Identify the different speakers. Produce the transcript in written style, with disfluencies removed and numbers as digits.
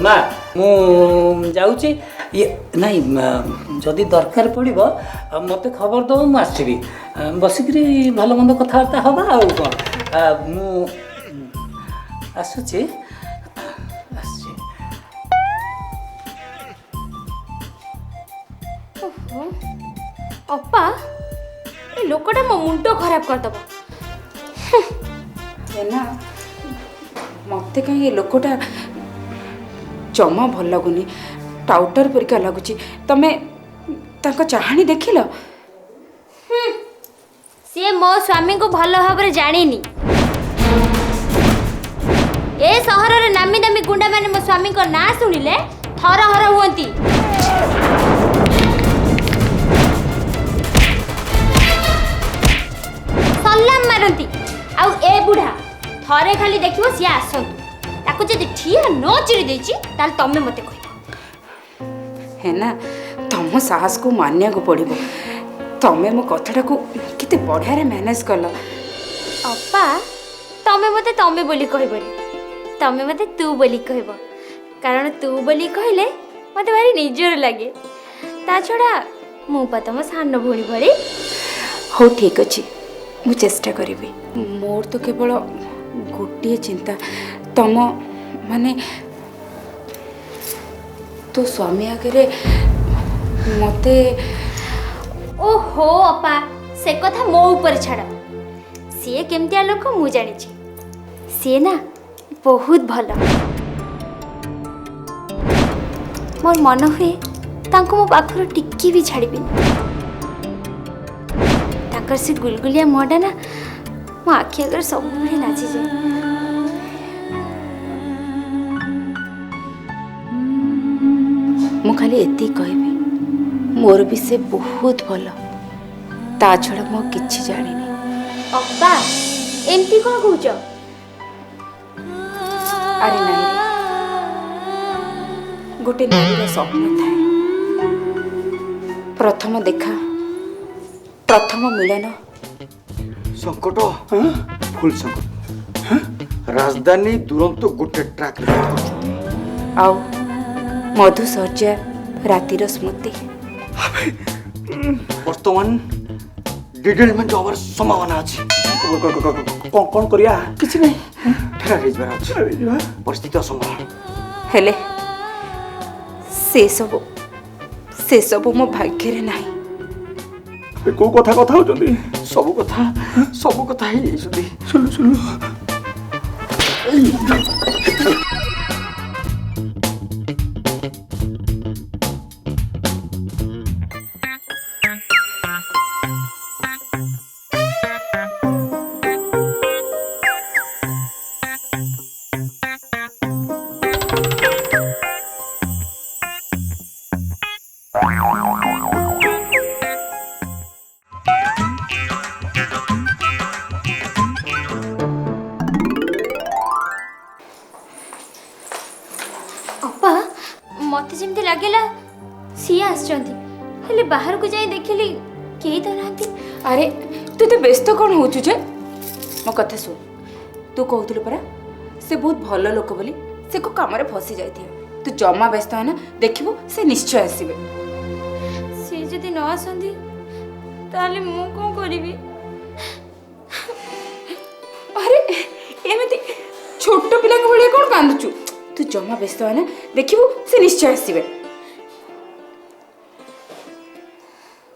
Speaker 1: ମା, ମୁଁ ଯାଉଛି। ଇଏ ନାଇଁ, ଯଦି ଦରକାର ପଡ଼ିବ ମୋତେ ଖବର ଦେବ, ମୁଁ ଆସିବି, ବସିକିରି ଭଲ ମନ୍ଦ କଥାବାର୍ତ୍ତା ହେବା। ଆଉ କ'ଣ, ମୁଁ ଆସୁଛି, ଆସୁଛି।
Speaker 2: ଓହୋ ଅପା, ଏ ଲୋକଟା ମୋ ମୁଣ୍ଡ ଖରାପ କରିଦେବ।
Speaker 3: ନା, ମୋତେ କାହିଁ ଏ ଲୋକଟା ଜମା ଭଲ ଲାଗୁନି, ଟାଉଟର ପରିକା ଲାଗୁଛି। ତମେ ତାଙ୍କ ଚାହାଣୀ ଦେଖିଲ?
Speaker 2: ସିଏ ମୋ ସ୍ୱାମୀଙ୍କୁ ଭଲ ଭାବରେ ଜାଣିନି। ଏ ସହରରେ ନାମୀ ଦାମୀ ଗୁଣ୍ଡାମାନେ ମୋ ସ୍ୱାମୀଙ୍କ ନାଁ ଶୁଣିଲେ ଥରହର ହୁଅନ୍ତି, ସଲାମ ମାରନ୍ତି। ଆଉ ଏ ବୁଢ଼ା ଥରେ ଖାଲି ଦେଖିବ, ସିଏ ଆସନ୍ତୁ, ତାକୁ ଯଦି ଠିଆ ନ ଚିରି ଦେଇଛି ତାହେଲେ ତମେ ମୋତେ କହିବ।
Speaker 3: ହେନା, ତମ ସାହସକୁ ମାନିବାକୁ ପଡ଼ିବ। ତମେ ମୋ କଥାଟାକୁ କେତେ ବଢ଼ିଆରେ ମ୍ୟାନେଜ୍ କଲ।
Speaker 2: ଅପା, ତମେ ମୋତେ ତମେ ବୋଲି କହିବନି, ତମେ ମୋତେ ତୁ ବୋଲି କହିବ, କାରଣ ତୁ ବୋଲି କହିଲେ ମୋତେ ଭାରି ନିଜର ଲାଗେ। ତା ଛଡ଼ା ମୁଁ ପା ତମ ସାନ ଭଉଣୀ ଭଳି।
Speaker 3: ହଉ ଠିକ୍ ଅଛି, ମୁଁ ଚେଷ୍ଟା କରିବି। ମୋର ତ କେବଳ ଗୋଟିଏ ଚିନ୍ତା, ତମ ମାନେ ତୋ ସ୍ୱାମୀ ଆଗରେ ମୋତେ।
Speaker 2: ଓହୋ ଅପା, ସେ କଥା ମୋ ଉପରେ ଛାଡ଼। ସିଏ କେମିତିଆ ଲୋକ ମୁଁ ଜାଣିଛି। ସିଏ ନା ବହୁତ ଭଲ। ମୋର ମନ ହୁଏ ତାଙ୍କୁ ମୋ ପାଖରୁ ଟିକେ ବି ଛାଡ଼ିବିନି। ତାଙ୍କର ସେ ଗୁଲଗୁଲିଆ ମୁହଁଟା ନା ମୋ ଆଖି ଆଗରେ ସବୁବେଳେ ନାଚିଯାଏ।
Speaker 3: ମୁଁ ଖାଲି ଏତିକି କହିବି, ମୋର ବି ସେ ବହୁତ ଭଲ। ତା ଛଡ଼ା ମୁଁ କିଛି ଜାଣିନି।
Speaker 2: ଅପା, ଏମିତି କ'ଣ କହୁଛ?
Speaker 3: ଆରେ ନାଇଁ ରେ, ଗୋଟେ ନାରୀର ସ୍ୱପ୍ନ ଥାଏ ପ୍ରଥମ ଦେଖା, ପ୍ରଥମ ମିଳନ।
Speaker 4: ସଙ୍କଟ, ଫୁଲ ସଙ୍କଟ। ରାଜଧାନୀ ଦୁରନ୍ତ ଗୋଟେ ଟ୍ରାକରେ କରୁଛନ୍ତି।
Speaker 3: ଆଉ ମଧୁସର୍ଯ୍ୟା ରାତିର ସ୍ମୃତି।
Speaker 4: ବର୍ତ୍ତମାନ ଡିଟେଲମେଣ୍ଟ ହବାର ସମ୍ଭାବନା ଅଛି।
Speaker 5: କ'ଣ କ'ଣ କରିବା?
Speaker 4: କିଛି ନାହିଁ, ଫେରାର ହେଇଯିବାର ଅଛି, ପରିସ୍ଥିତି ଅସମ୍ଭବ।
Speaker 3: ହେଲେ ସେସବୁ ସେସବୁ ମୋ ଭାଗ୍ୟରେ ନାହିଁ।
Speaker 5: କୋଉ କଥା କଥା ହଉଛନ୍ତି?
Speaker 4: ସବୁ କଥା, ସବୁ କଥା ହେଇଯାଇଛନ୍ତି।
Speaker 5: ଶୁଣୁ ଶୁଣୁ।
Speaker 2: ଅପା, ମୋତେ ଯେମିତି ଲାଗିଲା ସିଏ ଆସିଛନ୍ତି, ହେଲେ ବାହାରକୁ ଯାଇ ଦେଖିଲି କେହି ତ ନାହାନ୍ତି।
Speaker 3: ଆରେ ତୁ ଏତେ ବ୍ୟସ୍ତ କ'ଣ ହଉଛୁ ଯେ? ମୋ କଥା ଶୁଣ, ତୁ କହୁଥିଲୁ ପରା ସେ ବହୁତ ଭଲ ଲୋକ ବୋଲି, ସେ କୋଉ କାମରେ ଫସି ଯାଇଥିବେ। ତୁ ଜମା ବ୍ୟସ୍ତ ହନା, ଦେଖିବୁ ସେ ନିଶ୍ଚୟ ଆସିବେ।
Speaker 2: ସିଏ ଯଦି ନ ଆସନ୍ତି ତାହେଲେ ମୁଁ କ'ଣ କରିବି?
Speaker 3: ଆରେ ଏମିତି ଛୋଟ ପିଲାଙ୍କ ଭଳିଆ କ'ଣ କାନ୍ଦୁଛୁ? ତୁ ଜମା ବ୍ୟସ୍ତ ହନା, ଦେଖିବୁ ସେ ନିଶ୍ଚୟ ଆସିବେ।